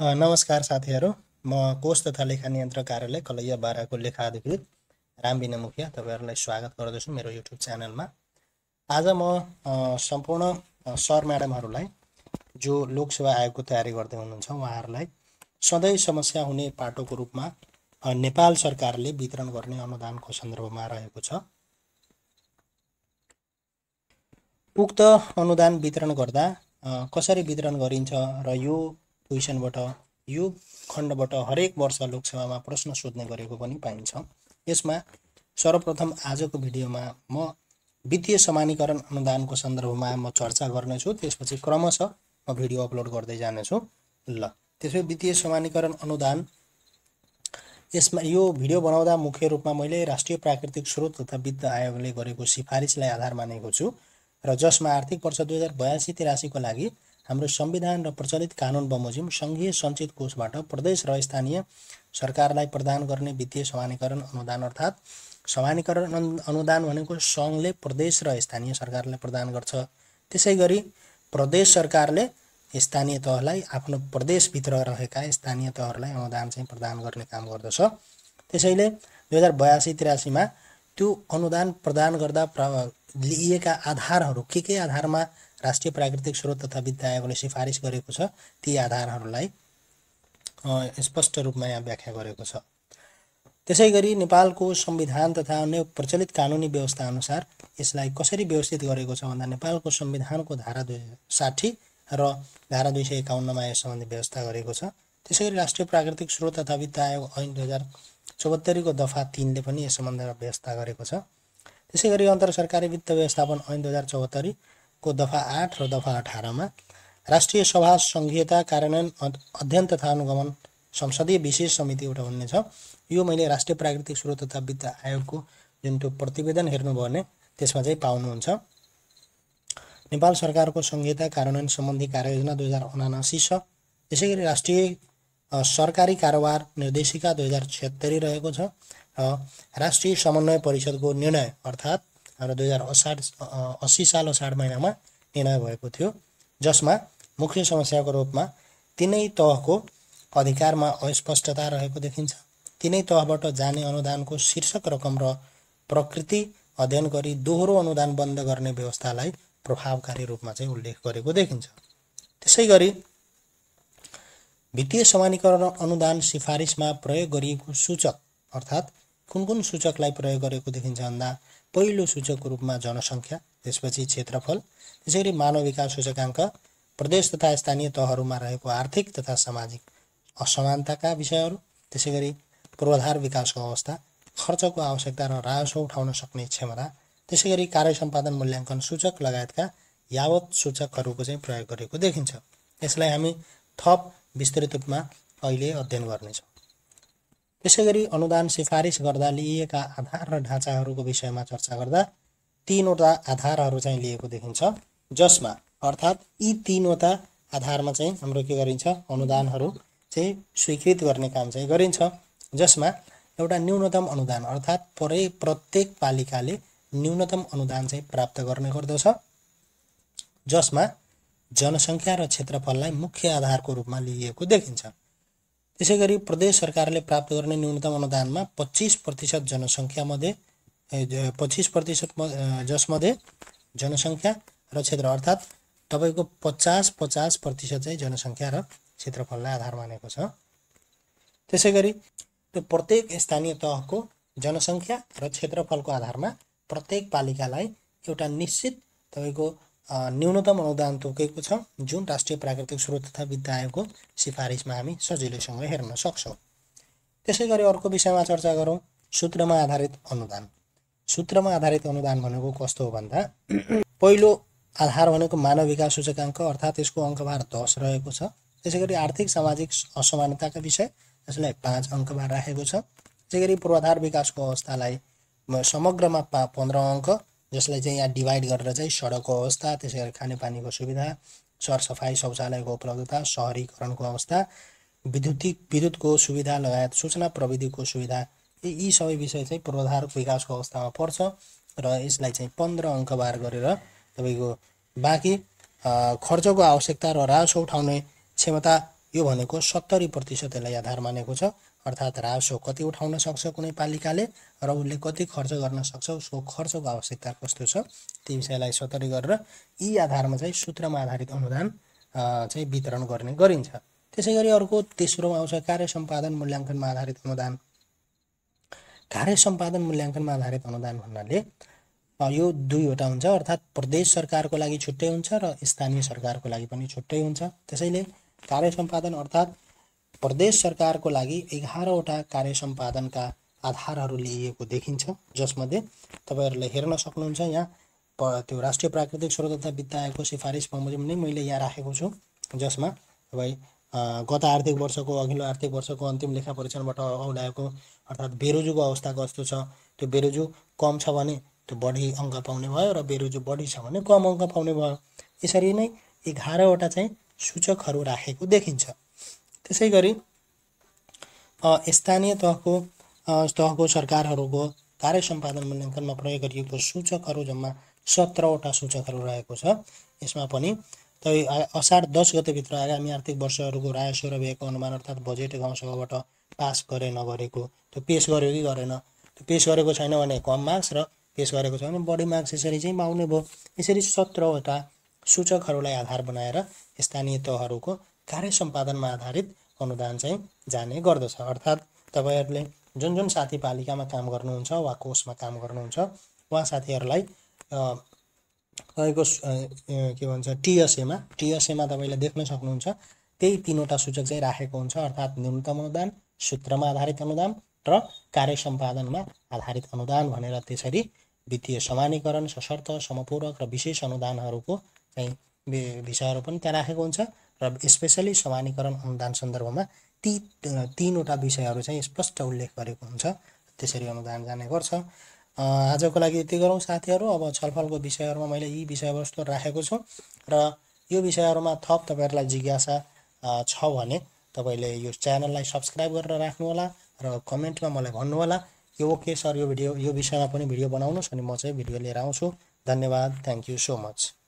नमस्कार साथीहरू, म कोष तथा लेखा नियन्त्रक कार्यालय कलैया बाराको लेखा अधिकृत रामबिना मुखिया तपाईँहरूलाई स्वागत गर्दछु मेरो युट्युब च्यानलमा। आज म सम्पूर्ण सर म्याडमहरूलाई जो लोकसेवा आयोगको तयारी गर्दै हुनुहुन्छ उहाँहरूलाई सधैँ समस्या हुने पाटोको रूपमा नेपाल सरकारले वितरण गर्ने अनुदानको सन्दर्भमा रहेको छ। उक्त अनुदान वितरण गर्दा कसरी वितरण गरिन्छ र यो क्वेसनबाट यो खण्डबाट हरेक वर्ष लोकसेवामा प्रश्न सोध्ने गरेको पनि पाइन्छ। यसमा सर्वप्रथम आजको भिडियोमा म वित्तीय समानीकरण अनुदानको सन्दर्भमा म चर्चा गर्नेछु, त्यसपछि क्रमशः म भिडियो अपलोड गर्दै जानेछु। ल त्यसै वित्तीय समानीकरण अनुदान, यसमा यो भिडियो बनाउँदा मुख्य रूपमा मैले राष्ट्रिय प्राकृतिक स्रोत तथा वित्त आयोगले गरेको सिफारिसलाई आधार मानेको छु र जसमा आर्थिक वर्ष 2082-83 को लागि हाम्रो संविधान र प्रचलित कानुन बमोजिम सङ्घीय सञ्चित कोषबाट प्रदेश र स्थानीय सरकारलाई प्रदान गर्ने वित्तीय समानीकरण अनुदान, अर्थात् समानीकरण अनुदान भनेको सङ्घले प्रदेश र स्थानीय सरकारलाई प्रदान गर्छ। त्यसै गरी प्रदेश सरकारले स्थानीय तहलाई आफ्नो प्रदेशभित्र रहेका स्थानीय तहहरूलाई अनुदान चाहिँ प्रदान गर्ने काम गर्दछ। त्यसैले 2082-83 मा त्यो अनुदान प्रदान गर्दा लिइएका आधारहरू के आधारमा राष्ट्रिय प्राकृतिक स्रोत तथा वित्त आयोगले सिफारिस गरेको छ ती आधारहरूलाई स्पष्ट रूपमा यहाँ व्याख्या गरेको छ। त्यसै गरी नेपालको संविधान तथा अन्य प्रचलित कानुनी व्यवस्था अनुसार यसलाई कसरी व्यवस्थित गरेको छ भन्दा नेपालको संविधानको धारा 260 र धारा 251 मा यस सम्बन्धी व्यवस्था गरेको छ। त्यसै गरी राष्ट्रिय प्राकृतिक स्रोत तथा वित्त आयोग ऐन 2074 को दफा 3 ले पनि यस सम्बन्धमा व्यवस्था गरेको छ। त्यसै गरी अन्तर सरकारी वित्त व्यवस्थापन ऐन 2074 को दफा 8 र दफा 18 मा राष्ट्रिय सभा संघीयता कार्यान्वयन अध्ययन तथा अनुगमन संसदीय विशेष समिति एउटा भन्ने छ। यो मैले राष्ट्रिय प्राकृतिक स्रोत तथा वित्त आयोगको जुन त्यो प्रतिवेदन हेर्नुभयो भने त्यसमा चाहिँ पाउनुहुन्छ। नेपाल सरकारको संघीयता कार्यान्वयन सम्बन्धी कार्ययोजना 2079 छ। त्यसै गरी राष्ट्रिय सरकारी कारोबार निर्देशिका 2076 रहेको छ र राष्ट्रिय समन्वय परिषदको निर्णय अर्थात् हाम्रो 2080 साल असाढ महिनामा निर्णय भएको थियो, जसमा मुख्य समस्याको रूपमा तीनै तहको अधिकारमा अस्पष्टता रहेको देखिन्छ। तीनै तहबाट जाने अनुदानको शीर्षक रकम र प्रकृति अध्ययन गरी दोहोरो अनुदान बन्द गर्ने व्यवस्थालाई प्रभावकारी रूपमा चाहिँ उल्लेख गरेको देखिन्छ। त्यसै गरी वित्तीय समानीकरण अनुदान सिफारिसमा प्रयोग गरिएको सूचक अर्थात् कुन सूचकलाई प्रयोग गरेको देखिन्छ भन्दा पहिलो सूचकको रूपमा जनसङ्ख्या, त्यसपछि क्षेत्रफल, त्यसैगरी मानव विकास सूचकाङ्क, प्रदेश तथा स्थानीय तहहरूमा रहेको आर्थिक तथा सामाजिक असमानताका विषयहरू, त्यसैगरी पूर्वाधार विकासको अवस्था, खर्चको आवश्यकता र राजस्व उठाउन सक्ने क्षमता, त्यसैगरी कार्य सम्पादन मूल्याङ्कन सूचक लगायतका यावत सूचकहरूको चाहिँ प्रयोग गरेको देखिन्छ। यसलाई हामी थप विस्तृत रूपमा अहिले अध्ययन गर्नेछौँ। त्यसैगरी अनुदान सिफारिस गर्दा लिइएका आधार र ढाँचाहरूको विषयमा चर्चा गर्दा 3 वटा आधारहरू चाहिँ लिएको देखिन्छ, जसमा अर्थात् यी 3 वटा आधारमा चाहिँ हाम्रो के गरिन्छ अनुदानहरू चाहिँ स्वीकृत गर्ने काम चाहिँ गरिन्छ, जसमा एउटा न्यूनतम अनुदान अर्थात् प्रत्येक पालिकाले न्यूनतम अनुदान चाहिँ प्राप्त गर्ने गर्दछ, जसमा जनसङ्ख्या र क्षेत्रफललाई मुख्य आधारको रूपमा लिइएको देखिन्छ। त्यसै गरी प्रदेश सरकारले प्राप्त गर्ने न्यूनतम अनुदानमा 25% जनसङ्ख्या मध्ये 25% जसमध्ये जनसङ्ख्या र क्षेत्र अर्थात् तपाईँको 50% चाहिँ जनसङ्ख्या र क्षेत्रफललाई आधार मानेको छ। त्यसै गरी त्यो प्रत्येक स्थानीय तहको जनसङ्ख्या र क्षेत्रफलको आधारमा प्रत्येक पालिकालाई एउटा निश्चित तपाईँको न्यूनतम अनुदान तोकेको छ, जुन राष्ट्रिय प्राकृतिक स्रोत तथा वित्त आयोगको सिफारिसमा हामी सजिलैसँग हेर्न सक्छौँ। त्यसै गरी अर्को विषयमा चर्चा गरौँ, सूत्रमा आधारित अनुदान। सूत्रमा आधारित अनुदान भनेको कस्तो हो भन्दा पहिलो आधार भनेको मानव विकास सूचकाङ्क अर्थात् यसको अङ्कभार 10 रहेको छ। त्यसै गरी आर्थिक सामाजिक असमानताका विषय यसलाई 5 अङ्कभार राखेको छ। त्यसै गरी पूर्वाधार विकासको अवस्थालाई समग्रमा 15 अङ्क, जसलाई चाहिँ यहाँ डिभाइड गरेर चाहिँ सडकको अवस्था, त्यसै गरी खानेपानीको सुविधा, सरसफाइ शौचालयको उपलब्धता, सहरीकरणको अवस्था, विद्युतको सुविधा लगायत सूचना प्रविधिको सुविधा, यी सबै विषय चाहिँ पूर्वाधार विकासको अवस्थामा पर्छ र यसलाई चाहिँ 15 अङ्कभार गरेर तपाईँको बाँकी खर्चको आवश्यकता र राजस्व उठाउने क्षमता यो भनेको 70% यसलाई आधार मानेको छ। अर्थात् राजस्व कति उठाउन सक्छ कुनै पालिकाले र उसले कति खर्च गर्न सक्छ, उसको खर्चको आवश्यकता कस्तो छ, ती विषयलाई सतरी गरेर यी आधारमा चाहिँ सूत्रमा आधारित अनुदान चाहिँ वितरण गर्ने गरिन्छ। त्यसैगरी अर्को तेस्रोमा आउँछ कार्य सम्पादन मूल्याङ्कनमा आधारित अनुदान। कार्य सम्पादन मूल्याङ्कनमा आधारित अनुदान भन्नाले यो दुईवटा हुन्छ, अर्थात् प्रदेश सरकारको लागि छुट्टै हुन्छ र स्थानीय सरकारको लागि पनि छुट्टै हुन्छ। त्यसैले कार्य सम्पादन अर्थात् प्रदेश सरकारको लागि 11वटा कार्य सम्पादनका आधारहरू लिइएको देखिन्छ, जसमध्ये तपाईहरुले हेर्न सक्नुहुन्छ। यहाँ त्यो राष्ट्रिय प्राकृतिक स्रोत तथा वित्त आयोगको सिफारिस बमोजिम नै मैले यहाँ राखेको छु, जसमा तपाई गत आर्थिक वर्षको अघिल्लो आर्थिक वर्षको अन्तिम लेखा परीक्षणबाट औल्याएको अर्थात् बेरोजुको अवस्था कस्तो छ, त्यो बेरोजु कम छ भने त्यो बढी अङ्क पाउने भयो र बेरोजु बढी छ भने कम अङ्क पाउने भयो। यसरी नै 11वटा चाहिँ सूचकहरू राखेको देखिन्छ। त्यसैगरी स्थानीय तहको सरकारहरूको कार्य सम्पादन मूल्याङ्कनमा प्रयोग गरिएको सूचकहरू जम्मा 17वटा सूचकहरू रहेको छ। यसमा पनि असार 10 गतेभित्र आगामी आर्थिक वर्षहरूको राजस्व र व्ययको अनुमान अर्थात् बजेट गाउँसभाबाट पास गरे नगरेको, त्यो पेश गर्यो कि गरेन, त्यो पेश गरेको छैन भने कम मार्क्स र पेश गरेको छ भने बढी मार्क्स, यसरी चाहिँ पाउने भयो। यसरी 17वटा सूचकहरूलाई आधार बनाएर स्थानीय तहहरूको कार्य सम्पादनमा आधारित अनुदान चाहिँ जाने गर्दछ। अर्थात् तपाईहरुले जुन जुन साथी पालिकामा काम गर्नुहुन्छ वा कोषमा काम गर्नुहुन्छ उहाँ साथीहरूलाई के भन्छ टीएसएमा तपाईले देख्न सक्नुहुन्छ त्यही तीनवटा सूचक चाहिँ राखेको हुन्छ, अर्थात् न्यूनतम अनुदान, सूत्रमा आधारित अनुदान र कार्य सम्पादनमा आधारित अनुदान भनेर। त्यसरी वित्तीय समानीकरण, सशर्त, समपूरक र विशेष अनुदानहरूको चाहिँ विषयहरू पनि त्यहाँ राखेको हुन्छ र स्पेशली समानीकरण अनुदान सन्दर्भमा ती तीनवटा विषयहरू चाहिँ स्पष्ट उल्लेख गरेको हुन्छ। त्यसरी अनुदान जाने गर्छ। आजको लागि यति गरौँ साथीहरू। अब छलफलको विषयहरूमा मैले यी विषयवस्तु राखेको छु र यो विषयहरूमा थप तपाईहरुलाई जिज्ञासा छ भने तपाईले यो च्यानललाई सब्स्क्राइब गरेर राख्नु होला र कमेन्टमा मलाई भन्नु होला यो ओके सर यो विषयमा पनि भिडियो बनाउनुस् अनि म चाहिँ भिडियो लिएर आउँछु। धन्यवाद। Thank you so much.